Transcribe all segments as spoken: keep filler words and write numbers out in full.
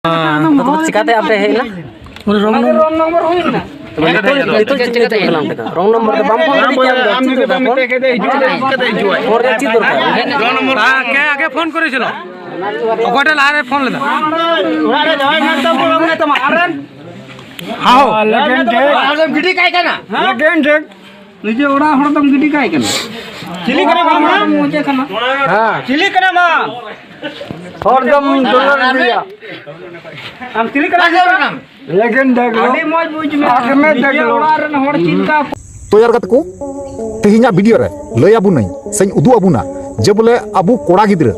ᱟᱫᱚ ᱪᱤᱠᱟᱛᱮ ᱟᱯᱮ ᱦᱮᱡ ᱮᱱᱟ? ᱩᱱᱤ ᱨᱚᱝ ᱱᱚᱢᱵᱚᱨ᱾ ᱱᱤᱛᱚᱜ, ᱱᱤᱛᱚᱜ ᱪᱮᱫ ᱞᱟᱹᱭ ᱦᱩᱭᱩᱜ ᱠᱟᱱᱟ ᱚᱱᱛᱮ ᱫᱚ? ᱨᱚᱝ ᱱᱚᱢᱵᱚᱨ ᱫᱚ ᱵᱟᱢ ᱯᱷᱳᱱ ᱠᱮᱫᱟ ᱟᱢ ᱫᱚ? ᱪᱮᱫ ᱫᱚᱨᱠᱟᱨ ᱯᱷᱳᱱ? ᱯᱷᱳᱱ ᱨᱮᱭᱟᱜ ᱪᱮᱫ ᱫᱚᱨᱠᱟᱨ? ᱦᱮᱸ, ᱠᱮ ᱟᱜᱮ ᱯᱷᱳᱱ ᱠᱚᱨᱮ ᱪᱚᱞᱚ᱾ ᱚᱠᱚᱭᱴᱟᱜ ᱞᱟᱦᱟᱨᱮ ᱯᱷᱳᱱ ᱞᱮᱫᱟ? ᱚᱲᱟᱜ ᱨᱮ ᱡᱟᱶᱟᱭ ᱢᱮᱱᱟᱢ ᱛᱟᱢ ᱵᱚᱞᱚ ᱢᱮ ᱛᱟᱢᱟ᱾ ᱟᱨ ᱦᱟᱦᱳ᱾ ᱟᱨ ᱜᱤᱰᱤ ᱠᱟᱭ ᱠᱟᱱᱟ᱾ ᱦᱮᱸ? ᱱᱤᱡᱮ ᱚᱲᱟᱜ ᱦᱚᱲ ᱫᱚᱢ ᱜᱤᱰᱤ ᱠᱟᱭ ᱠᱟᱱᱟ᱾ ᱪᱤᱞᱤ ᱠᱟᱱᱟᱢ ᱟᱢ? ᱢᱚᱡᱮ ᱠᱟᱱᱟ᱾ ᱦᱮᱸ᱾ ᱪᱤᱞᱤ ᱠᱟᱱᱟᱢ ᱟᱢ? ᱦᱚᱲ ᱫᱚᱢ ᱫᱩᱞᱟᱹᱲ ᱤᱫᱤᱭᱟ᱾ ᱟᱢ ᱪᱤᱞᱤ ᱠᱟᱱᱟᱢ? ᱞᱮᱜᱮᱱ ᱰᱮᱜᱽᱞᱚ᱾ ᱟᱹᱰᱤ ᱢᱚᱡᱽ ᱵᱩᱡᱽ ᱢᱮ᱾ ᱟᱨ ᱢᱮ ᱱᱤᱡᱮ ᱰᱮᱜᱽᱞᱚ᱾ ᱚᱲᱟᱜ ᱨᱮᱱ ᱦᱚᱲ ᱪᱮᱫ ᱞᱮᱠᱟ? ᱛᱚ ᱭᱟᱨ ᱜᱟᱛᱮ ᱠᱚ, ᱛᱮᱦᱮᱧᱟᱜ ᱵᱷᱤᱰᱤᱭᱳ ᱨᱮ ᱞᱟᱹᱭ ᱟᱵᱚᱱᱟᱹᱧ ᱥᱮᱧ ᱩᱫᱩᱜ ᱟᱵᱚᱱᱟ ᱡᱮ ᱵᱚᱞᱮ ᱟᱵᱚ ᱠᱚᱲᱟ ᱜᱤᱫᱽᱨᱟᱹ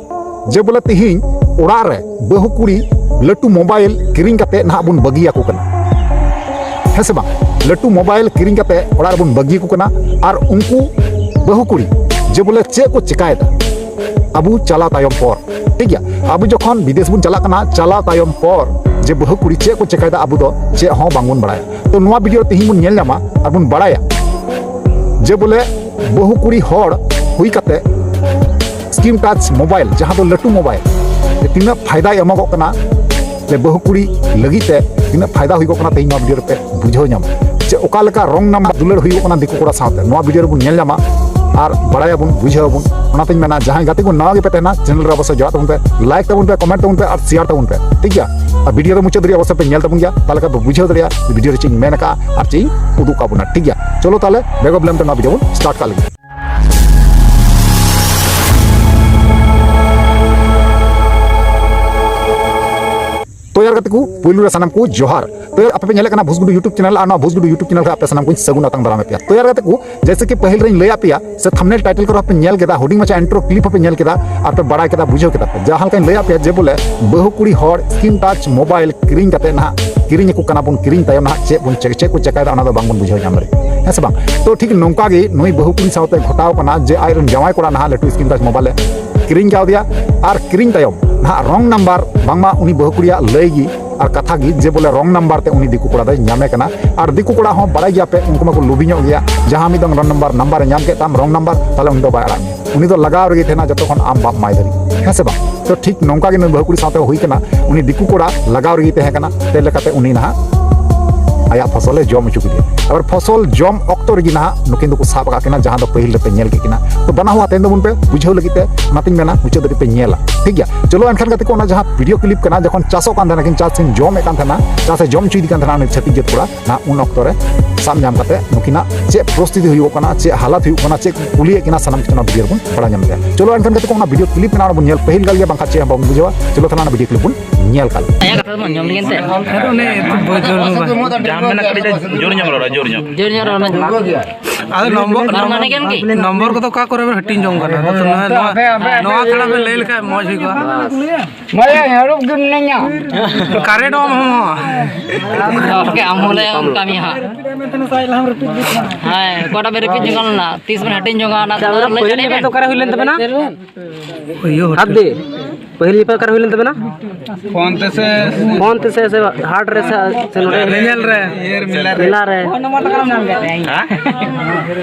ᱡᱮ ᱵᱚᱞᱮ ᱛᱮᱦᱮᱧ ᱚᱲᱟᱜ ᱨᱮ ᱵᱟᱹᱦᱩ ᱠᱩᱲᱤ ᱞᱟᱹᱴᱩ ᱢᱳᱵᱟᱭᱤᱞ ᱠᱤᱨᱤᱧ ᱠᱟᱛᱮ ᱱᱟᱦᱟᱜ ᱵᱚᱱ ᱵᱟᱹᱜᱤᱭᱟᱠᱚ ᱠᱟᱱᱟ, ᱦᱮᱸ ᱥᱮ ᱵᱟᱝ? ᱞᱟᱹᱴᱩ ᱢᱳᱵᱟᱭᱤᱞ ᱠᱤᱨᱤᱧ ᱠᱟᱛᱮ ᱚᱲᱟᱜ ᱨᱮᱵᱚᱱ ᱵᱟᱹᱜᱤᱭᱟᱠᱚ ᱠᱟᱱᱟ᱾ ᱟᱨ ᱩᱱᱠᱩ ᱵᱟᱹᱦᱩ ᱠᱩᱲᱤ ᱡᱮ ᱵᱚᱞᱮ ᱪᱮᱫ ᱠᱚ ᱪᱮᱠᱟᱭᱮᱫᱟ ᱟᱵᱚ ᱪᱟᱞᱟᱣ ᱛᱟᱭᱚᱢ ᱯᱚᱨ, ᱴᱷᱤᱠ ᱜᱮᱭᱟ? ᱟᱵᱚ ᱡᱚᱠᱷᱚᱱ ᱵᱤᱫᱮᱥ ᱵᱚᱱ ᱪᱟᱞᱟᱜ ᱠᱟᱱᱟ, ᱪᱟᱞᱟᱣ ᱛᱟᱭᱚᱢ ᱯᱚᱨ ᱡᱮ ᱵᱟᱹᱦᱩ ᱠᱩᱲᱤ ᱪᱮᱫ ᱠᱚ ᱪᱮᱠᱟᱭᱮᱫᱟ ᱟᱵᱚ ᱫᱚ ᱪᱮᱫ ᱦᱚᱸ ᱵᱟᱝᱵᱚᱱ ᱵᱟᱲᱟᱭᱟ᱾ ᱛᱚ ᱱᱚᱣᱟ ᱵᱷᱤᱰᱤᱭᱳ ᱨᱮ ᱛᱮᱦᱮᱧ ᱵᱚᱱ ᱧᱮᱞ ᱧᱟᱢᱟ ᱟᱨ ᱵᱚᱱ ᱵᱟᱲᱟᱭᱟ ᱡᱮ ᱵᱚᱞᱮ ᱵᱟᱹᱦᱩ ᱠᱩᱲᱤ ᱦᱚᱲ ᱦᱩᱭ ᱠᱟᱛᱮ ᱥᱠᱨᱤᱱ ᱴᱟᱪ ᱢᱳᱵᱟᱭᱤᱞ, ᱡᱟᱦᱟᱸ ᱫᱚ ᱞᱟᱹᱴᱩ ᱢᱳᱵᱟᱭᱤᱞ, ᱛᱤᱱᱟᱹᱜ ᱯᱷᱟᱭᱫᱟᱭ ᱮᱢᱚᱜᱚᱜ ᱠᱟᱱᱟ, ᱥᱮ ᱵᱟᱹᱦᱩ ᱠᱩᱲᱤ ᱞᱟᱹᱜᱤᱫ ᱛᱮ ᱛᱤᱱᱟᱹᱜ ᱯᱷᱟᱭᱫᱟ ᱦᱩᱭᱩᱜᱚᱜ ᱠᱟᱱᱟ, ᱛᱮᱦᱮᱧ ᱱᱚᱣᱟ ᱵᱷᱤᱰᱤᱭᱳ ᱨᱮᱯᱮ ᱵᱩᱡᱷᱟᱹᱣ ᱧᱟᱢᱟ᱾ ᱪᱮ ᱚᱠᱟ ᱞᱮᱠᱟ ᱨᱚᱝ ᱱᱟᱢᱵᱟᱨ ᱫᱩᱞᱟᱹᱲ ᱦᱩᱭᱩᱜᱚᱜ ᱠᱟᱱᱟ ᱫᱤᱠᱩ ᱠᱚᱲᱟ ᱥᱟᱶᱛᱮ, ᱱᱚᱣᱟ ᱵᱷᱤᱰᱤᱭᱳ ᱨᱮᱵᱚᱱ ᱧᱮᱞ ᱧᱟᱢᱟ ᱟᱨ ᱵᱟᱲᱟᱭᱟᱵᱚᱱ, ᱵᱩᱡᱷᱟᱹᱣ ᱟᱵᱚᱱ᱾ ᱚᱱᱟᱛᱮᱧ ᱢᱮᱱᱟ, ᱡᱟᱦᱟᱸᱭ ᱜᱟᱛᱮ ᱠᱚ ᱱᱟᱣᱟ ᱜᱮᱯᱮ ᱛᱟᱦᱮᱱᱟ, ᱪᱮᱱᱮᱞ ᱨᱮ ᱚᱵᱚᱥᱥᱳᱭ ᱡᱚᱲᱟᱜ ᱛᱟᱵᱚᱱ ᱯᱮ, ᱞᱟᱭᱤᱠ ᱛᱟᱵᱚᱱ ᱯᱮ, ᱠᱚᱢᱮᱱᱴ ᱛᱟᱵᱚᱱ ᱯᱮ ᱟᱨ ᱥᱮᱭᱟᱨ ᱛᱟᱵᱚᱱ ᱯᱮ, ᱴᱷᱤᱠ ᱜᱮᱭᱟ? ᱟᱨ ᱵᱷᱤᱰᱤᱭᱳ ᱫᱚ ᱢᱩᱪᱟᱹᱫ ᱫᱷᱟᱹᱨᱤᱡ ᱚᱵᱚᱥᱥᱳᱭ ᱯᱮ ᱧᱮᱞ ᱛᱟᱵᱚᱱ ᱜᱮᱭᱟ, ᱛᱟᱦᱚᱞᱮ ᱠᱷᱟᱱ ᱯᱮ ᱵᱩᱡᱷᱟᱹᱣ ᱫᱟᱲᱮᱭᱟᱜᱼᱟ ᱵᱷᱤᱰᱤᱭᱳ ᱨᱮ ᱪᱮᱫ ᱤᱧ ᱢᱮᱱ ᱟᱠᱟᱫᱼᱟ ᱟᱨ ᱪᱮᱫ ᱤᱧ ᱩᱫᱩᱜ ᱠᱟᱜ ᱵᱚᱱᱟ, ᱴᱷᱤᱠ ᱜᱮᱭᱟ? ᱪᱚᱞᱚ ᱛᱟᱦᱚᱞᱮ ᱵᱮᱜᱚᱨ ᱵᱤᱞᱚᱢ ᱛᱮ ᱱᱚᱣᱟ ᱵᱷᱤᱰᱤᱭᱳ ᱵᱚᱱ ᱥᱴᱟᱨᱴ ᱠᱟᱜ ᱞᱮᱜᱮ᱾ ᱛᱚ ᱭᱟᱨ ᱜᱟᱛᱮ ᱠᱚ, ᱯᱩᱭᱞᱩ ᱨᱮ ᱥᱟᱱᱟᱢ ᱠᱚ ᱡᱚᱦᱟᱨ᱾ ᱛᱚ ᱭᱟᱨ, ᱟᱯᱮ ᱯᱮ ᱧᱮᱞᱮᱫ ᱠᱟᱱᱟ ᱵᱷᱩᱥᱜᱩᱰᱩ YouTube ᱪᱮᱱᱮᱞ, ᱟᱨ ᱱᱚᱣᱟ ᱵᱷᱩᱥᱜᱩᱰᱩ YouTube ᱪᱮᱱᱮᱞ ᱨᱮ ᱟᱯᱮ ᱥᱟᱱᱟᱢ ᱠᱚᱧ ᱥᱟᱹᱜᱩᱱ ᱟᱛᱟᱝ ᱫᱟᱨᱟᱢᱮᱫ ᱯᱮᱭᱟ᱾ ᱛᱚ ᱭᱟᱨ ᱜᱟᱛᱮ ᱠᱚ, ᱡᱮᱭᱥᱮ ᱠᱤ ᱯᱟᱹᱦᱤᱞ ᱨᱮᱧ ᱞᱟᱹᱭᱟᱫ ᱯᱮᱭᱟ, ᱥᱮ ᱛᱷᱟᱢᱵᱱᱮᱞ ᱴᱟᱭᱴᱮᱞ ᱠᱚᱨᱮ ᱦᱚᱸᱯᱮ ᱧᱮᱞ ᱠᱮᱫᱟ, ᱦᱩᱰᱤᱧ ᱢᱟᱪᱷᱟ ᱤᱱᱴᱨᱳ ᱠᱞᱤᱯ ᱦᱚᱸᱯᱮ ᱧᱮᱞ ᱠᱮᱫᱟ, ᱟᱨ ᱯᱮ ᱵᱟᱲᱟᱭ ᱠᱮᱫᱟ, ᱵᱩᱡᱷᱟᱹᱣ ᱠᱮᱫᱟ ᱯᱮ, ᱡᱟᱦᱟᱸ ᱞᱮᱠᱟᱧ ᱞᱟᱹᱭᱟᱫ ᱯᱮᱭᱟ ᱡᱮ ᱵᱚᱞᱮ ᱵᱟᱹᱦᱩ ᱠᱩᱲᱤ ᱦᱚᱲ ᱥᱠᱨᱤᱱ ᱴᱟᱪ ᱢᱳᱵᱟᱭᱤᱞ ᱠᱤᱨᱤᱧ ᱠᱟᱛᱮ ᱱᱟᱦᱟᱜ ᱠᱤᱨᱤᱧ ᱟᱠᱚ ᱠᱟᱱᱟ ᱵᱚᱱ, ᱠᱤᱨᱤᱧ ᱛᱟᱭᱚᱢ ᱱᱟᱦᱟᱜ ᱪᱮᱫ ᱵᱚᱱ ᱪᱮ-, ᱪᱮᱫ ᱠᱚ ᱪᱮᱠᱟᱭᱮᱫᱟ ᱚᱱᱟ ᱫᱚ ᱵᱟᱝᱵᱚᱱ ᱵᱩᱡᱷᱟᱹᱣ ᱧᱟᱢ ᱫᱟᱲᱮᱭᱟᱜᱼᱟ, ᱦᱮᱸ ᱥᱮ ᱵᱟᱝ? ᱛᱚ ᱴᱷᱤᱠ ᱱᱚᱝᱠᱟ ᱜᱮ ᱱᱩᱭ ᱵᱟᱹᱦᱩ ᱠᱩᱲᱤ ᱥᱟᱶᱛᱮ ᱜᱷᱚᱴᱟᱣ ᱠᱟᱱᱟ ᱡᱮ ᱟᱡᱨᱮᱱ ᱡᱟᱶᱟᱭ ᱠᱚᱲᱟ ᱱᱟᱦᱟᱜ ᱞᱟᱹᱴᱩ ᱥᱠᱨᱤᱱ ᱴᱟᱪ ᱢᱳᱵᱟᱭᱤᱞ ᱮ ᱠᱤᱨᱤᱧ ᱠᱟᱣᱫᱮᱭᱟ, ᱟᱨ ᱠᱤᱨᱤᱧ ᱛᱟᱭᱚᱢ ᱱᱟᱦᱟᱜ ᱨᱚᱝ ᱱᱟᱢᱵᱟᱨ ᱵᱟᱝᱢᱟ ᱩᱱᱤ ᱵᱟᱹᱦᱩ ᱠᱩᱲᱤᱭᱟᱜ ᱞᱟᱹᱭ ᱜᱮ ᱟᱨ ᱠᱟᱛᱷᱟ ᱜᱮ ᱡᱮ ᱵᱚᱞᱮ ᱨᱚᱝ ᱱᱟᱢᱵᱟᱨ ᱛᱮ ᱩᱱᱤ ᱫᱤᱠᱩ ᱠᱚᱲᱟ ᱫᱚᱭ ᱧᱟᱢᱮ ᱠᱟᱱᱟ᱾ ᱟᱨ ᱫᱤᱠᱩ ᱠᱚᱲᱟ ᱦᱚᱸ ᱵᱟᱲᱟᱭ ᱜᱮᱭᱟᱯᱮ, ᱩᱱᱠᱩ ᱢᱟᱠᱚ ᱞᱩᱵᱤ ᱧᱚᱜ ᱜᱮᱭᱟ, ᱡᱟᱦᱟᱸ ᱢᱤᱫ ᱫᱚᱢ ᱨᱚᱝ ᱱᱟᱢᱵᱟᱨ, ᱱᱟᱢᱵᱟᱨ ᱮ ᱧᱟᱢ ᱠᱮᱫ ᱛᱟᱢ, ᱨᱚᱝ ᱱᱟᱢᱵᱟᱨ, ᱛᱟᱦᱞᱮ ᱩᱱᱤ ᱫᱚ ᱵᱟᱭ ᱟᱲᱟᱜ ᱢᱮᱭᱟ, ᱩᱱᱤ ᱫᱚ ᱞᱟᱜᱟᱣ ᱨᱮᱜᱮ ᱛᱟᱦᱮᱱᱟ ᱡᱚᱛᱚ ᱠᱷᱚᱱ ᱟᱢ ᱵᱟᱢ ᱮᱢᱟᱭ ᱫᱟᱲᱮᱭᱟᱜ, ᱦᱮᱸ ᱥᱮ ᱵᱟᱝ? ᱛᱚ ᱴᱷᱤᱠ ᱱᱚᱝᱠᱟ ᱜᱮ ᱱᱩᱭ ᱵᱟᱹᱦᱩ ᱠᱩᱲᱤ ᱥᱟᱶᱛᱮ ᱦᱩᱭ ᱠᱟᱱᱟ᱾ ᱩᱱᱤ ᱫᱤᱠᱩ ᱠᱚᱲᱟ ᱞᱟᱜᱟᱣ ᱨᱮᱜᱮ ᱛᱟᱦᱮᱸ ᱠᱟᱱᱟ, ᱪᱮᱫ ᱞᱮᱠᱟᱛᱮ ᱩᱱᱤ ᱱᱟᱦᱟᱜ ᱟᱭᱟᱜ ᱯᱷᱚᱥᱚᱞᱮ ᱡᱚᱢ ᱦᱚᱪᱚ ᱠᱮᱫᱮᱭᱟ᱾ ᱟᱵᱟᱨ ᱯᱷᱚᱥᱚᱞ ᱡᱚᱢ ᱚᱠᱛᱚ ᱨᱮᱜᱮ ᱱᱟᱦᱟᱜ ᱱᱩᱠᱤᱱ ᱫᱚᱠᱚ ᱥᱟᱵ ᱟᱠᱟᱫ ᱠᱤᱱᱟ, ᱡᱟᱦᱟᱸ ᱫᱚ ᱯᱟᱹᱦᱤᱞ ᱨᱮᱯᱮ ᱧᱮᱞ ᱠᱮᱫ ᱠᱤᱱᱟ᱾ ᱛᱚ ᱵᱟᱱᱟ ᱦᱚᱲ ᱟᱛᱮᱱ ᱛᱟᱵᱚᱱ ᱯᱮ, ᱵᱩᱡᱷᱟᱹᱣ ᱞᱟᱹᱜᱤᱫ ᱛᱮ ᱚᱱᱟᱛᱤᱧ ᱢᱮᱱᱟ ᱢᱩᱪᱟᱹᱫ ᱫᱷᱟᱹᱵᱤᱡ ᱯᱮ ᱧᱮᱞᱟ, ᱴᱷᱤᱠ ᱜᱮᱭᱟ? ᱪᱚᱞᱚ ᱮᱱᱠᱷᱟᱱ ᱜᱟᱛᱮ ᱠᱚ, ᱚᱱᱟ ᱡᱟᱦᱟᱸ ᱵᱷᱤᱰᱤᱭᱳ ᱠᱞᱤᱯ ᱠᱟᱱᱟ, ᱡᱚᱠᱷᱚᱱ ᱪᱟᱥᱚᱜ ᱠᱟᱱ ᱛᱟᱦᱮᱱᱟ ᱠᱤᱱ, ᱪᱟᱥ ᱮ ᱡᱚᱢᱮᱫ ᱠᱟᱱ ᱛᱟᱦᱮᱱᱟ, ᱪᱟᱥ ᱮ ᱡᱚᱢ ᱦᱚᱪᱚᱭᱮᱫᱤ ᱠᱟᱱ ᱛᱟᱦᱮᱱᱟ ᱩᱱᱤ ᱪᱷᱟᱹᱛᱤᱠ ᱡᱟᱹᱛ ᱠᱚᱲᱟ, ᱱᱟᱦᱟᱜ ᱩᱱ ᱚᱠᱛᱚ ᱨᱮ ᱥᱟᱵ ᱧᱟᱢ ᱠᱟᱛᱮ ᱱᱩᱠᱤᱱᱟᱜ ᱪᱮᱫ ᱯᱚᱨᱤᱥᱛᱷᱤᱛᱤ ᱦᱩᱭᱩᱜ ᱠᱟᱱᱟ, ᱪᱮᱫ ᱦᱟᱞᱟᱛ ᱦᱩᱭᱩᱜ ᱠᱟᱱᱟ, ᱪᱮᱫ ᱠᱚ ᱠᱩᱞᱤᱭᱮᱫ ᱠᱤᱱᱟ, ᱥᱟᱱᱟᱢ ᱠᱤᱪᱷᱩ ᱚᱱᱟ ᱵᱷᱤᱰᱤᱭᱳ ᱨᱮᱵᱚᱱ ᱵᱟᱲᱟᱭ ᱧᱟᱢ ᱠᱮᱫᱟ᱾ ᱪᱚᱞᱚ ᱮᱱᱠᱷᱟᱱ ᱜᱟᱛᱮ ᱠᱚ, ᱚᱱᱟ ᱵᱷᱤᱰᱤᱭᱳ ᱠᱞᱤᱯ ᱢᱮᱱᱟᱜᱼᱟ, ᱚᱱᱟ ᱵᱚᱱ ᱧᱮᱞ ᱯᱟᱹᱦᱤᱞ ᱜᱟᱞ ᱜᱮ, ᱵᱟᱝᱠᱷᱟᱱ ᱪᱮᱫ ᱦᱚᱸ ᱵᱟᱵᱚᱱ ᱵᱩᱡᱷᱟᱹᱣᱟ᱾ ᱪᱚᱞᱚ ᱛᱟᱦᱚᱞᱮ ᱚᱱᱟ ᱵᱷᱤᱰᱤᱭᱳ ᱠᱞᱤᱯ ᱵᱚᱱ ᱧᱮᱞ ᱠᱟᱜ ᱞᱮᱜᱮ᱾ ᱟᱭᱟᱜ ᱠᱟᱛᱷᱟ ᱫᱚ ᱵᱟᱝ ᱟᱸᱡᱚᱢ ᱞᱮᱜᱮ ᱮᱱᱛᱮ᱾ ᱟᱫᱚ ᱚᱱᱮ ᱮᱠᱴᱩ ᱵᱟᱹᱭ ᱡᱳᱨ ᱧᱚᱜ ᱵᱟᱭ᱾ ᱡᱟᱦᱟᱸ ᱢᱮᱱᱟᱜ ᱠᱟᱹᱴᱤᱡ ᱡᱳᱨ ᱧᱚᱜ ᱨᱚᱲᱟ, ᱡᱳᱨ ᱧᱚᱜ᱾ ᱡᱳᱨ ᱧᱚᱜ ᱨᱚᱲ ᱢᱮ᱾ ᱟᱫᱚ ᱱᱚᱢᱵᱚᱨ, ᱢᱟᱱᱮ ᱜᱮᱢ ᱠᱤ? ᱱᱚᱢᱵᱚᱨ ᱠᱚᱫᱚ ᱚᱠᱟ ᱠᱚᱨᱮ ᱵᱮᱱ ᱦᱟᱹᱴᱤᱧ ᱡᱚᱝ ᱠᱟᱱᱟ? ᱱᱚᱣᱟ, ᱱᱚᱣᱟ, ᱱᱚᱣᱟ ᱛᱷᱚᱲᱟ ᱵᱮᱱ ᱞᱟᱹᱭ ᱞᱮᱠᱷᱟᱡ ᱢᱚᱡᱽ ᱦᱩᱭ ᱠᱚᱜᱼᱟ᱾ ᱢᱟᱭᱟ ᱦᱮᱲᱩᱯ ᱜᱮ ᱢᱤᱱᱟᱹᱧᱟ᱾ ᱠᱟᱨᱮᱱᱴ ᱚᱢ ᱦᱚᱸ᱾ ᱜᱚᱢᱠᱮ, ᱟᱢ ᱦᱚᱸ ᱞᱟᱹᱭ ᱟᱢ ᱠᱟᱹᱢᱤ ᱦᱟᱸᱜ᱾ ᱦᱮᱸ, ᱚᱠᱟᱴᱟᱜ ᱵᱮᱱ ᱨᱤᱯᱤᱴ ᱡᱚᱝ ᱠᱟᱱᱟ? ᱛᱤᱥ ᱵᱮᱱ ᱦᱟᱹᱴᱤᱧ ᱡᱚᱝ ᱠᱟᱱᱟ? ᱟᱪᱪᱷᱟ, ᱚᱱᱟ ᱯᱟᱹᱦᱤᱞ ᱡᱚᱠᱷᱚᱱ ᱫᱚ ᱚᱠᱟᱨᱮ ᱦᱩᱭ ᱞᱮᱱ ᱛᱟᱵᱮᱱᱟ? ᱦᱟᱛ ᱫᱤ, ᱯᱟᱹᱦᱤᱞ ᱡᱚᱠᱷᱚᱱ ᱚᱠᱟᱨᱮ ᱦᱩᱭ ᱞᱮᱱ ᱛᱟᱵᱮᱱᱟ? ᱯᱷᱳᱱ ᱛᱮ ᱥᱮ? ᱯᱷᱳᱱ ᱛᱮ ᱥᱮ, ᱥᱮ ᱦᱟᱴ ᱨᱮ ᱥᱮ, ᱥᱮ ᱱᱚᱰᱮ? ᱧᱮᱧᱮᱞ ᱨᱮ᱾ ᱢᱮᱞᱟ ᱨᱮ᱾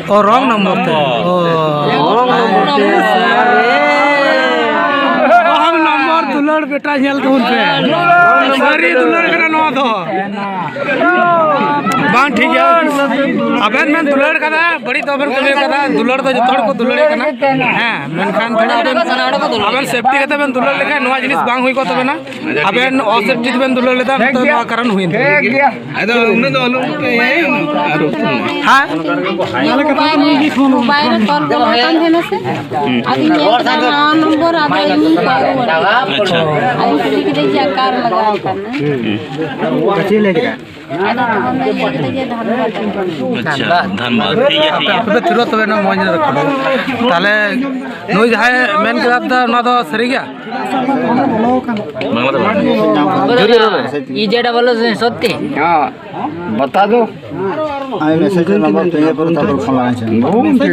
ᱚ, ᱨᱚᱝ ᱱᱚᱢᱵᱚᱨ ᱛᱮ᱾ ᱚ᱾ ᱨᱚᱝ ᱱᱚᱢᱵᱚᱨ ᱛᱮ᱾ ᱨᱚᱝ ᱱᱚᱢᱵᱚᱨ ᱫᱩᱞᱟᱹᱲ ᱵᱮᱴᱟ ᱧᱮᱞ ᱛᱟᱵᱚᱱ ᱯᱮ᱾ ᱥᱟᱹᱨᱤ ᱫᱩᱞᱟᱹᱲ ᱠᱟᱱᱟ ᱱᱚᱣᱟ ᱫᱚ᱾ ᱵᱟᱝ ᱴᱷᱤᱠ ᱜᱮᱭᱟ᱾ ᱟᱵᱮᱱ ᱵᱮᱱ ᱫᱩᱞᱟᱹᱲ ᱠᱟᱫᱟ, ᱵᱟᱹᱲᱤᱡ ᱫᱚ ᱵᱟᱵᱮᱱ ᱠᱟᱹᱢᱤ ᱠᱟᱫᱟ᱾ ᱫᱩᱞᱟᱹᱲ ᱫᱚ ᱡᱚᱛᱚ ᱦᱚᱲ ᱠᱚ ᱫᱩᱞᱟᱹᱲᱮ ᱠᱟᱱᱟ᱾ ᱦᱮᱸ, ᱢᱮᱱᱠᱷᱟᱱ ᱛᱷᱚᱲᱟ ᱟᱵᱮᱱ, ᱟᱵᱮᱱ ᱥᱮᱯᱴᱤ ᱠᱟᱛᱮ ᱵᱮᱱ ᱫᱩᱞᱟᱹᱲ ᱞᱮᱠᱷᱟᱱ ᱱᱚᱣᱟ ᱡᱤᱱᱤᱥ ᱵᱟᱝ ᱦᱩᱭ ᱠᱚᱜ ᱛᱟᱵᱮᱱᱟ᱾ ᱟᱵᱮᱱ ᱚᱥᱮᱯᱴᱤ ᱛᱮᱵᱮᱱ ᱫᱩᱞᱟᱹᱲ ᱞᱮᱫᱟ, ᱱᱤᱛᱚᱜ ᱱᱚᱣᱟ ᱠᱟᱨᱚᱱ ᱦᱩᱭᱮᱱ ᱛᱟᱵᱮᱱᱟ᱾ ᱴᱷᱤᱠ ᱜᱮᱭᱟ᱾ ᱟᱫᱚ ᱩᱱᱟᱹᱜ ᱫᱚ ᱟᱞᱚ ᱤᱭᱟᱹᱭᱟ, ᱟᱨ ᱦᱮᱸ? ᱢᱳᱵᱟᱭᱤᱞ ᱨᱮ ᱠᱚᱞ ᱠᱚ ᱞᱟᱜᱟᱣ ᱠᱟᱱ ᱛᱟᱦᱮᱱᱟ ᱥᱮ? ᱟᱫᱚᱧ ᱧᱮᱞ ᱠᱮᱫᱟ ᱱᱟᱣᱟ ᱱᱚᱢᱵᱚᱨ, ᱟᱫᱚ ᱤᱧ ᱠᱚᱞ ᱨᱩᱣᱟᱹᱲ ᱠᱮᱫᱟ᱾ ᱟᱪᱪᱷᱟ᱾ ᱟᱫᱚᱧ ᱠᱩᱞᱤ ᱠᱮᱫᱟ ᱡᱮ ᱚᱠᱟ ᱨᱮ ᱞᱟᱜᱟᱣ ᱠᱟᱱᱟ? ᱪᱮᱫ ᱞᱟᱹᱭ ᱠᱮᱫᱟ? ᱟᱫᱚ ᱛᱚᱠᱷᱚᱱ ᱫᱚ ᱤᱭᱟᱹ ᱠᱮᱫᱟ ᱡᱮ ᱫᱷᱟᱱᱵᱟᱫᱽ᱾ ᱟᱪᱪᱷᱟ, ᱫᱷᱟᱱᱵᱟᱫᱽ᱾ ᱴᱷᱤᱠ ᱜᱮᱭᱟ, ᱴᱷᱤᱠ ᱜᱮᱭᱟ᱾ ᱟᱯᱮ ᱯᱮ ᱛᱷᱤᱨᱚᱜ ᱛᱚᱵᱮ ᱱᱟ ᱢᱚᱡᱽ ᱧᱚᱜ ᱨᱚᱲ᱾ ᱛᱟᱦᱞᱮ ᱱᱩᱭ ᱡᱟᱦᱟᱸᱭ ᱢᱮᱱ ᱠᱮᱫᱟ ᱫᱟ, ᱱᱚᱣᱟ ᱫᱚ ᱥᱟᱹᱨᱤ ᱜᱮᱭᱟ? ᱵᱟᱝᱞᱟ ᱫᱚ ᱵᱟᱝ᱾ ᱡᱳᱨ ᱧᱚᱜ ᱨᱚᱲ ᱢᱮ᱾ ᱤ ᱡᱮ ᱰᱚᱵᱚᱞ ᱳ ᱥᱚᱛᱛᱤ? ᱦᱮᱸ, ᱵᱟᱛᱟ ᱫᱚ᱾ ᱟᱢ ᱢᱮᱥᱮᱡ ᱱᱟᱢᱵᱟᱨ ᱯᱮ ᱯᱚᱨᱮ ᱛᱟᱨᱯᱚᱨ ᱯᱷᱳᱱ ᱞᱟᱜᱟᱭ ᱥᱮ᱾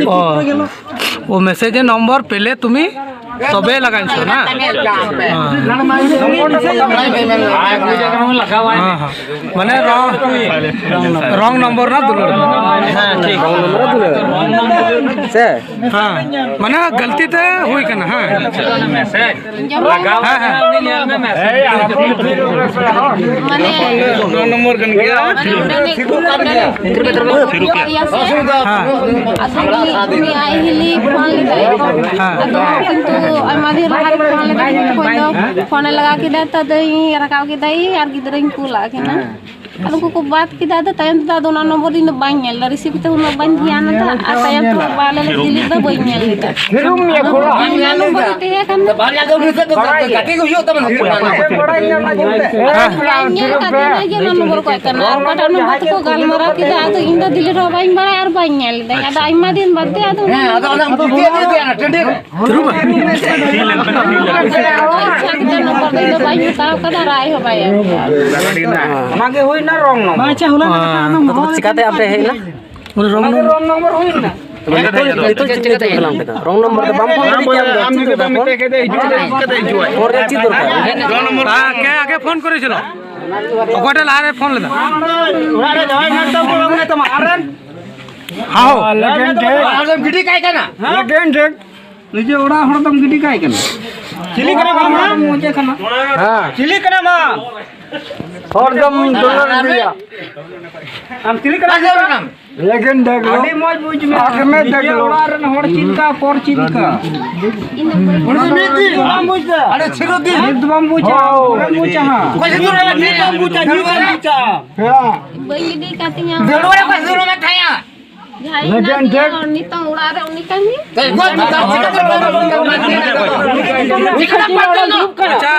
ᱚ, ᱚ, ᱢᱮᱥᱮᱡ ᱱᱟᱢᱵᱟᱨ ᱯᱮᱞᱮ ᱛᱩᱢᱤ ᱛᱚᱵᱮ ᱞᱟᱜᱟᱣ ᱤᱱᱥᱴᱚᱞ, ᱦᱮᱸ? ᱦᱮᱸ᱾ ᱦᱮᱸ, ᱦᱮᱸ᱾ ᱢᱟᱱᱮ ᱨᱚᱝ, ᱨᱚᱝ ᱱᱚᱢᱵᱚᱨ ᱨᱮᱱᱟᱜ ᱫᱩᱞᱟᱹᱲ᱾ ᱦᱮᱸ, ᱴᱷᱤᱠ᱾ ᱨᱚᱝ ᱱᱚᱢᱵᱚᱨ ᱨᱮ ᱫᱩᱞᱟᱹᱲ᱾ ᱥᱮ? ᱦᱮᱸ, ᱢᱟᱱᱮ ᱜᱟᱹᱞᱛᱤ ᱛᱮ ᱦᱩᱭ ᱠᱟᱱᱟ, ᱦᱮᱸ᱾ ᱦᱮᱸ, ᱦᱮᱸ᱾ ᱢᱟᱱᱮ ᱨᱚᱝ ᱱᱚᱢᱵᱚᱨ ᱠᱟᱱ ᱜᱮᱭᱟ᱾ ᱢᱟᱱᱮ ᱚᱸᱰᱮ ᱜᱮ ᱦᱮᱸ᱾ ᱟᱫᱚ ᱩᱱᱤ, ᱩᱱᱤ ᱟᱡ ᱦᱤᱞᱤ ᱯᱷᱳᱱ ᱞᱮᱫᱟᱭ᱾ ᱦᱮᱸ᱾ ᱟᱫᱚ ᱠᱤᱱᱛᱩ ᱟᱭᱢᱟ ᱫᱤᱱ ᱞᱟᱦᱟ ᱨᱮ ᱯᱷᱳᱱ ᱞᱮᱫᱟᱭ, ᱩᱱ ᱡᱚᱠᱷᱚᱡ ᱫᱚ ᱯᱷᱳᱱᱮ ᱞᱟᱜᱟᱣ ᱠᱮᱫᱟ, ᱛᱚ ᱟᱫᱚᱧ ᱨᱟᱠᱟᱵ ᱠᱮᱫᱟᱭ ᱟᱨ ᱜᱤᱫᱽᱨᱟᱹᱧ ᱠᱩᱞᱟᱜ ᱠᱤᱱᱟ᱾ ᱟᱨ ᱩᱱᱠᱩ ᱠᱚ ᱵᱟᱫ ᱠᱮᱫᱟ, ᱟᱫᱚ ᱛᱟᱭᱚᱢ ᱛᱮᱫᱚ ᱟᱫᱚ ᱚᱱᱟ ᱱᱚᱢᱵᱚᱨ ᱫᱚ ᱤᱧ ᱫᱚ ᱵᱟᱹᱧ ᱧᱮᱞ ᱮᱫᱟ, ᱨᱤᱥᱤᱵᱷ ᱠᱟᱛᱮ ᱩᱱᱟᱹᱜ ᱵᱟᱹᱧ ᱫᱷᱮᱭᱟᱱ ᱟᱫᱟ, ᱟᱨ ᱛᱟᱭᱚᱢ ᱛᱮ ᱵᱟᱞᱮ ᱰᱤᱞᱤᱴ ᱫᱚ ᱵᱟᱹᱧ ᱧᱮᱞ ᱞᱮᱫᱟ᱾ ᱟᱫᱚ ᱚᱱᱟ ᱱᱚᱢᱵᱚᱨ ᱜᱮ ᱛᱟᱦᱮᱸ ᱠᱟᱱᱟ᱾ ᱵᱟᱲᱟᱭ ᱧᱟᱢ ᱠᱟᱛᱮ ᱜᱮ ᱦᱩᱭᱩᱜ ᱛᱟᱵᱚᱱᱟ᱾ ᱵᱟᱹᱧ ᱧᱮᱞ ᱠᱟᱫᱮᱭᱟ ᱡᱮ ᱱᱚᱣᱟ ᱱᱚᱢᱵᱚᱨ ᱚᱠᱚᱭ ᱠᱟᱱᱟ, ᱟᱨ ᱚᱠᱟᱴᱟᱜ ᱱᱚᱢᱵᱚᱨ ᱛᱮᱠᱚ ᱜᱟᱞᱢᱟᱨᱟᱣ ᱠᱮᱫᱟ, ᱟᱫᱚ ᱤᱧ ᱫᱚ ᱰᱤᱞᱤᱴ ᱦᱚᱸ ᱵᱟᱹᱧ ᱵᱟᱲᱟᱭᱟ ᱟᱨ ᱵᱟᱹᱧ ᱧᱮᱞ ᱞᱮᱫᱟ᱾ ᱟᱫᱚ ᱟᱭᱢᱟ ᱫᱤᱱ ᱵᱟᱫ ᱛᱮ ᱟᱫᱚ ᱦᱮᱸ, ᱟᱫᱚ ᱚᱱᱟ ᱴᱟᱺᱰᱤ ᱨᱮ᱾ ᱛᱷᱤᱨᱩ ᱵᱟ᱾ ᱤᱪᱪᱷᱟ ᱠᱟᱛᱮ ᱱᱚᱢᱵᱚᱨ ᱫᱚ ᱤᱧ ᱫᱚ ᱵᱟᱹᱧ ᱦᱟᱛᱟᱣ ᱠᱟᱫᱟ ᱟᱨ ᱟᱡ ᱦᱚᱸ ᱵᱟᱭ ᱮᱢ ᱠᱟᱫᱟ᱾ ᱚᱱᱟᱜᱮ ᱦᱩᱭᱱᱟ ᱨᱚᱝ ᱱᱚᱢᱵᱚᱨ᱾ ᱟᱪᱪᱷᱟ, ᱦᱚᱞᱟ ᱟᱫᱚ ᱪᱤᱠᱟᱛᱮ ᱟᱯᱮ ᱦᱮᱡ ᱮᱱᱟ? ᱩᱱᱤ ᱨᱚᱝ ᱟᱫᱚ ᱱᱚᱢᱵᱚᱨ᱾ ᱨᱚᱝ ᱱᱚᱢᱵᱚᱨ ᱦᱩᱭᱱᱟ᱾ ᱱᱤᱛᱚᱜ, ᱱᱤᱛᱚᱜ ᱪᱮᱫ ᱞᱟᱹᱜᱤᱫ ᱯᱷᱳᱱ ᱟᱢ ᱠᱮᱫᱟ? ᱨᱚᱝ ᱱᱚᱢᱵᱚᱨ ᱫᱚ ᱵᱟᱢ ᱯᱷᱳᱱ ᱫᱟᱲᱮ ᱠᱮᱭᱟ ᱟᱢ ᱫᱚ? ᱟᱢ ᱪᱮᱫ ᱫᱚ ᱵᱟᱢ ᱯᱷᱳᱱ? ᱯᱷᱳᱱ ᱨᱮᱭᱟᱜ ᱪᱮᱫ ᱫᱚᱨᱠᱟᱨ? ᱦᱮᱸ, ᱟᱜᱮ ᱯᱷᱳᱱ ᱠᱚᱨᱮ ᱪᱚᱞᱚ᱾ ᱚᱠᱚᱭᱴᱟᱜ ᱞᱟᱦᱟᱨᱮ ᱯᱷᱳᱱ ᱞᱮᱫᱟ? ᱚᱲᱟᱜ ᱨᱮ ᱡᱟᱶᱟᱭ ᱢᱮᱱᱟᱜ ᱛᱟᱢᱟ, ᱟᱢ ᱨᱮᱱ? ᱦᱟᱦᱳ᱾ ᱞᱮᱠᱤᱱ ᱴᱷᱤᱠ᱾ ᱟᱨ ᱫᱚᱢ ᱜᱤᱰᱤ ᱠᱟᱭ ᱠᱟᱱᱟ᱾ ᱞᱮᱠᱤᱱ ᱴᱷᱤᱠ᱾ ᱱᱤᱡᱮ ᱚᱲᱟᱜ ᱦᱚᱲ ᱫᱚᱢ ᱜᱤᱰᱤ ᱠᱟᱭ ᱠᱟᱱᱟ᱾ ᱪᱤᱞᱤ ᱠᱟᱱᱟᱢ ᱟᱢ? ᱢᱚᱡᱮ ᱠᱟᱱᱟ᱾ ᱦᱮᱸ᱾ ᱪᱤᱞᱤ ᱠᱟᱱᱟᱢ ᱟᱢ? ᱦᱚᱲ ᱫᱚᱢ ᱫᱩᱞᱟᱹᱲ ᱤᱫᱤᱭᱟ᱾ ᱟᱢ ᱪᱤᱞᱤ ᱠᱟᱱᱟᱢ? ᱞᱮᱠᱤᱱ ᱫᱮᱠᱷ ᱞᱳ᱾ ᱟᱹᱰᱤ ᱢᱚᱡᱽ ᱵᱩᱡᱽ ᱢᱮ᱾ ᱟᱸᱠᱷ ᱢᱮ ᱫᱮᱠᱷ ᱞᱳ᱾ ᱚᱲᱟᱜ ᱨᱮᱱ ᱦᱚᱲ ᱪᱮᱫ ᱞᱮᱠᱟ, ᱯᱚᱨ ᱪᱮᱫ ᱞᱮᱠᱟ᱾ ᱩᱱᱤ ᱢᱤᱫ ᱫᱤᱱ ᱵᱟᱢ ᱵᱩᱡᱽ ᱫᱟ᱾ ᱟᱨᱮ ᱪᱷᱤᱨᱩ ᱫᱤᱱ᱾ ᱱᱤᱛ ᱵᱟᱢ ᱵᱩᱡᱽ ᱫᱟ᱾ ᱦᱳᱭ᱾ ᱯᱚᱨᱮᱢ ᱵᱩᱡᱽ ᱫᱟ ᱦᱟᱸᱜ᱾ ᱚᱠᱚᱭ ᱥᱮ ᱫᱩᱲᱩᱵ ᱨᱮ ᱱᱤᱛ ᱵᱟᱢ ᱵᱩᱡᱽ ᱫᱟ, ᱱᱤᱛ ᱵᱟᱢ ᱵᱩᱡᱽ ᱫᱟ᱾ ᱦᱮᱸ᱾ ᱵᱟᱹᱧ ᱤᱫᱤ ᱠᱟᱛᱤᱧᱟ᱾ ᱫᱩᱲᱩᱵ ᱨᱮ ᱚᱠᱚᱭ ᱥᱮ ᱫᱩᱲᱩᱵ ᱢᱮ ᱛᱟᱦᱮᱸᱭᱟ? ᱡᱟᱦᱟᱸᱭ ᱞᱮᱠᱤᱱ ᱦᱮᱱᱟᱜ ᱴᱷᱤᱠ᱾ ᱛᱤᱧᱟ, ᱱᱤᱛᱚᱝ ᱚᱲᱟᱜ ᱨᱮ ᱩᱱᱤ ᱠᱟᱹᱢᱤ᱾ ᱟᱪᱪᱷᱟ,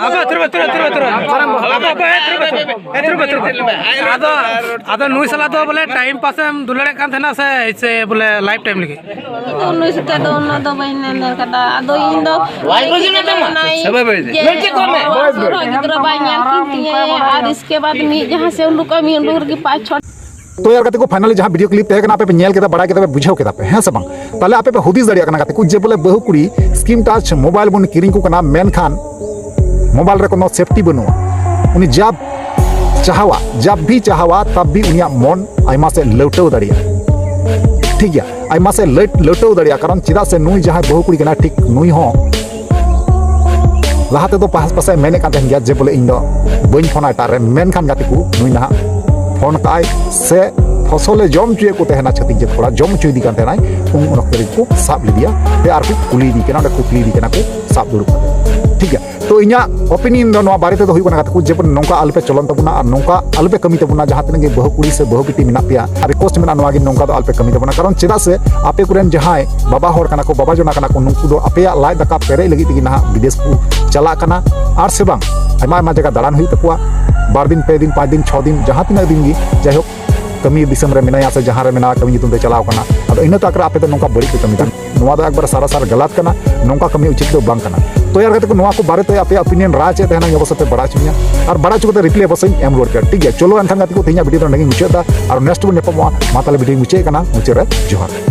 ᱟᱯᱮ ᱛᱷᱤᱨ ᱵᱮ, ᱛᱷᱤᱨ ᱵᱮ, ᱛᱷᱤᱨ ᱵᱮ, ᱛᱷᱤᱨ ᱵᱮ᱾ ᱟᱯᱮ, ᱟᱯᱮ, ᱦᱮᱸ, ᱛᱷᱤᱨ ᱵᱮ, ᱛᱷᱤᱨ ᱵᱮ᱾ ᱟᱫᱚ, ᱟᱫᱚ ᱱᱩᱭ ᱥᱟᱞᱟᱜ ᱫᱚ ᱵᱚᱞᱮ ᱴᱟᱭᱤᱢ ᱯᱟᱥ ᱮᱢ ᱫᱩᱞᱟᱹᱲᱮᱫ ᱠᱟᱱ ᱛᱟᱦᱮᱱᱟ ᱥᱮ ᱮᱭᱥᱮ ᱵᱚᱞᱮ ᱞᱟᱭᱤᱯ ᱴᱟᱭᱤᱢ ᱞᱟᱹᱜᱤᱫ? ᱤᱧ ᱫᱚ ᱱᱩᱭ ᱥᱟᱛᱮ ᱫᱚ ᱩᱱᱟᱹᱜ ᱫᱚ ᱵᱟᱹᱧ ᱧᱮᱞ ᱠᱟᱫᱟ᱾ ᱟᱫᱚ ᱤᱧ ᱫᱚ ᱵᱟᱭ ᱵᱩᱡᱽ ᱢᱮ ᱛᱟᱢᱟ᱾ ᱡᱮ ᱥᱮ ᱵᱟᱭ ᱵᱩᱡᱽ? ᱦᱚᱲ ᱥᱩᱨ ᱦᱚᱸ ᱜᱤᱫᱽᱨᱟᱹ ᱵᱟᱭ ᱧᱮᱞ ᱠᱤᱱ ᱛᱤᱧᱟᱹ, ᱟᱨ ᱤᱥᱠᱮ ᱵᱟᱫᱽ ᱢᱤᱫ ᱡᱟᱦᱟᱸ ᱥᱮ ᱩᱰᱩᱠᱚᱜ ᱢᱤᱫ ᱩᱰᱩᱠ ᱨᱮᱜᱮ ᱯᱟᱸᱪ ᱪᱷᱚ ᱛᱚ ᱭᱟᱨ ᱜᱟᱛᱮ ᱠᱚ, finally ᱡᱟᱦᱟᱸ video clip ᱛᱟᱦᱮᱸ ᱠᱟᱱᱟ, ᱟᱯᱮ ᱯᱮ ᱧᱮᱞ ᱠᱮᱫᱟ, ᱵᱟᱲᱟᱭ ᱠᱮᱫᱟ ᱯᱮ, ᱵᱩᱡᱷᱟᱹᱣ ᱠᱮᱫᱟ ᱯᱮ, ᱦᱮᱸ ᱥᱮ ᱵᱟᱝ? ᱛᱟᱦᱞᱮ ᱟᱯᱮ ᱯᱮ ᱦᱩᱫᱤᱥ ᱫᱟᱲᱮᱭᱟᱜ ᱠᱟᱱᱟ ᱜᱟᱛᱮ ᱠᱚ, ᱡᱮ ᱵᱚᱞᱮ ᱵᱟᱹᱦᱩ ᱠᱩᱲᱤ screen touch mobile ᱵᱚᱱ ᱠᱤᱨᱤᱧ ᱠᱚ ᱠᱟᱱᱟ, ᱢᱮᱱᱠᱷᱟᱱ mobile ᱨᱮ ᱠᱳᱱᱳ safety ᱵᱟᱹᱱᱩᱜᱼᱟ᱾ ᱩᱱᱤ ᱡᱟᱵ ᱪᱟᱦᱟᱣᱟ, ᱡᱟᱵ ᱵᱷᱤ ᱪᱟᱦᱟᱣᱟ, ᱛᱟᱵ ᱵᱷᱤ ᱩᱱᱤᱭᱟᱜ ᱢᱚᱱ ᱟᱭᱢᱟ ᱥᱮᱫ ᱞᱟᱹᱣᱴᱟᱹᱣ ᱫᱟᱲᱮᱭᱟᱜᱼᱟ᱾ ᱴᱷᱤᱠ ᱜᱮᱭᱟ, ᱟᱭᱢᱟ ᱥᱮᱫ ᱞᱟᱹᱣ- ᱞᱟᱹᱣᱴᱟᱹᱣ ᱫᱟᱲᱮᱭᱟᱜᱼᱟ᱾ ᱠᱟᱨᱚᱱ ᱪᱮᱫᱟᱜ ᱥᱮ ᱱᱩᱭ ᱡᱟᱦᱟᱸᱭ ᱵᱟᱹᱦᱩ ᱠᱩᱲᱤ ᱠᱟᱱᱟᱭ, ᱴᱷᱤᱠ ᱱᱩᱭ ᱦᱚᱸ ᱞᱟᱦᱟ ᱛᱮᱫᱚ ᱯᱟᱥ ᱯᱟᱥᱮ ᱢᱮᱱᱮᱫ ᱠᱟᱱ ᱛᱟᱦᱮᱱ ᱜᱮᱭᱟ ᱡᱮ ᱵᱚᱞᱮ ᱤᱧ ᱫᱚ ᱵᱟᱹᱧ ᱯᱷᱳᱱᱟ ᱮᱴᱟᱜ ᱨᱮ, ᱢᱮᱱᱠᱷᱟᱱ ᱜᱟᱛᱮ ᱠᱚ, ᱱᱩᱭ ᱱᱟᱦᱟᱜ ᱯᱷᱳᱱ ᱠᱟᱜᱼᱟᱭ ᱥᱮ ᱯᱷᱚᱥᱚᱞᱮ ᱡᱚᱢ ᱦᱚᱪᱚᱭᱮᱫ ᱠᱚ ᱛᱟᱦᱮᱱᱟ, ᱪᱷᱟᱹᱛᱤᱠ ᱡᱟᱹᱛ ᱠᱚᱲᱟ ᱡᱚᱢ ᱦᱚᱪᱚᱭᱮᱫᱤ ᱠᱟᱱ ᱛᱟᱦᱮᱱᱟᱭ, ᱩᱱ ᱚᱠᱛᱚ ᱨᱮᱜᱮ ᱠᱚ ᱥᱟᱵ ᱞᱮᱫᱮᱭᱟ᱾ ᱛᱮ ᱟᱨ ᱠᱚ ᱠᱩᱞᱤᱭᱮᱫᱤ ᱠᱟᱱᱟ, ᱚᱸᱰᱮ ᱠᱩᱠᱞᱤᱭᱮᱫᱤ ᱠᱟᱱᱟ ᱠᱚ ᱥᱟᱵ ᱫᱩᱲᱩᱵ ᱠᱟᱛᱮ᱾ ᱴᱷᱤᱠ ᱜᱮᱭᱟ, ᱛᱚ ᱤᱧᱟᱹᱜ opinion ᱫᱚ ᱱᱚᱣᱟ ᱵᱟᱨᱮ ᱛᱮᱫᱚ ᱦᱩᱭᱩᱜ ᱠᱟᱱᱟ ᱜᱟᱛᱮ ᱠᱚ, ᱡᱮ ᱱᱚᱝᱠᱟ ᱟᱞᱚᱯᱮ ᱪᱚᱞᱚᱱ ᱛᱟᱵᱚᱱᱟ ᱟᱨ ᱱᱚᱝᱠᱟ ᱟᱞᱚᱯᱮ ᱠᱟᱹᱢᱤ ᱛᱟᱵᱚᱱᱟ᱾ ᱡᱟᱦᱟᱸ ᱛᱤᱱᱟᱹᱜ ᱜᱮ ᱵᱟᱹᱦᱩ ᱠᱩᱲᱤ ᱥᱮ ᱵᱟᱹᱦᱩ ᱵᱤᱴᱤ ᱢᱮᱱᱟᱜ ᱯᱮᱭᱟ, request ᱢᱮᱱᱟᱜᱼᱟ ᱱᱚᱣᱟ ᱜᱮ, ᱱᱚᱝᱠᱟ ᱫᱚ ᱟᱞᱚᱯᱮ ᱠᱟᱹᱢᱤ ᱛᱟᱵᱚᱱᱟ᱾ ᱠᱟᱨᱚᱱ ᱪᱮᱫᱟᱜ ᱥᱮ ᱟᱯᱮ ᱠᱚᱨᱮᱱ ᱡᱟᱦᱟᱸᱭ ᱵᱟᱵᱟ ᱦᱚᱲ ᱠᱟᱱᱟ ᱠᱚ, ᱵᱟᱵᱟ ᱡᱚᱱᱟ ᱠᱟᱱᱟ ᱠᱚ, ᱱᱩᱠᱩ ᱫᱚ ᱟᱯᱮᱭᱟᱜ ᱞᱟᱡ ᱫᱟᱠᱟ ᱯᱮᱨᱮᱡ ᱞᱟᱹᱜᱤᱫ ᱛᱮᱜᱮ ᱱᱟᱦᱟᱜ ᱵᱤᱫᱮᱥ ᱠᱚ ᱪᱟᱞᱟᱜ ᱠᱟᱱᱟ, ᱟᱨ ᱥᱮ ᱵᱟᱝ ᱟᱭᱢᱟ ᱟᱭᱢᱟ ᱡᱟᱭᱜᱟ ᱫᱟᱬᱟᱱ ᱦᱩᱭᱩᱜ ᱛᱟᱠᱚᱣᱟ, ᱵᱟᱨ ᱫᱤᱱ, ᱯᱮ ᱫᱤᱱ, ᱯᱟᱸᱪ ᱫᱤᱱ, ᱪᱷᱚ ᱫᱤᱱ, ᱡᱟᱦᱟᱸ ᱛᱤᱱᱟᱹᱜ ᱫᱤᱱ ᱜᱮ, ᱡᱟᱭᱦᱳᱠ ᱠᱟᱹᱢᱤ ᱫᱤᱥᱚᱢ ᱨᱮ ᱢᱮᱱᱟᱭᱟ ᱥᱮ ᱡᱟᱦᱟᱸ ᱨᱮ ᱢᱮᱱᱟᱜᱼᱟ, ᱠᱟᱹᱢᱤ ᱧᱩᱛᱩᱢ ᱛᱮ ᱪᱟᱞᱟᱣ ᱠᱟᱱᱟ᱾ ᱟᱫᱚ ᱤᱱᱟᱹ ᱛᱟᱠ ᱨᱮ ᱟᱯᱮ ᱫᱚ ᱱᱚᱝᱠᱟ ᱵᱟᱹᱲᱤᱡ ᱯᱮ ᱠᱟᱹᱢᱤ ᱠᱟᱱᱟ, ᱱᱚᱣᱟ ᱫᱚ ᱮᱠᱵᱟᱨ ᱥᱟᱨᱟᱥᱟᱨ ᱜᱟᱞᱟᱛ ᱠᱟᱱᱟ, ᱱᱚᱝᱠᱟ ᱠᱟᱹᱢᱤ ᱩᱪᱤᱛ ᱫᱚ ᱵᱟᱝ ᱠᱟᱱᱟ᱾ ᱛᱚ ᱭᱟᱨ ᱜᱟᱛᱮ ᱠᱚ, ᱱᱚᱣᱟ ᱠᱚ ᱵᱟᱨᱮᱛᱮ ᱟᱯᱮᱭᱟᱜ opinion ᱨᱟᱭ ᱪᱮᱫ ᱛᱟᱦᱮᱱᱟ, ᱚᱵᱚᱥᱥᱳᱭ ᱯᱮ ᱵᱟᱲᱟᱭ ᱦᱚᱪᱚᱧᱟ, ᱟᱨ ᱵᱟᱲᱟᱭ ᱦᱚᱪᱚ ᱠᱟᱛᱮ reply ᱚᱵᱚᱥᱥᱳᱭ ᱮᱢ ᱨᱩᱣᱟᱹᱲ ᱯᱮ᱾ ᱴᱷᱤᱠ ᱜᱮᱭᱟ, ᱪᱚᱞᱚ ᱮᱱᱠᱷᱟᱱ ᱜᱟᱛᱮ ᱠᱚ, ᱛᱮᱦᱮᱧᱟᱜ video ᱫᱚ ᱱᱚᱰᱮ ᱜᱤᱧ ᱢᱩᱪᱟᱹᱫ ᱮᱫᱟ, ᱟᱨ next ᱵᱚᱱ ᱧᱟᱯᱟᱢᱚᱜᱼᱟ᱾ ᱢᱟ ᱛᱟᱦᱞᱮ video ᱢᱩᱪᱟᱹᱫ ᱠᱟᱱᱟ, ᱢᱩᱪᱟᱹᱫ ᱨᱮ ᱡᱚᱦᱟᱨ᱾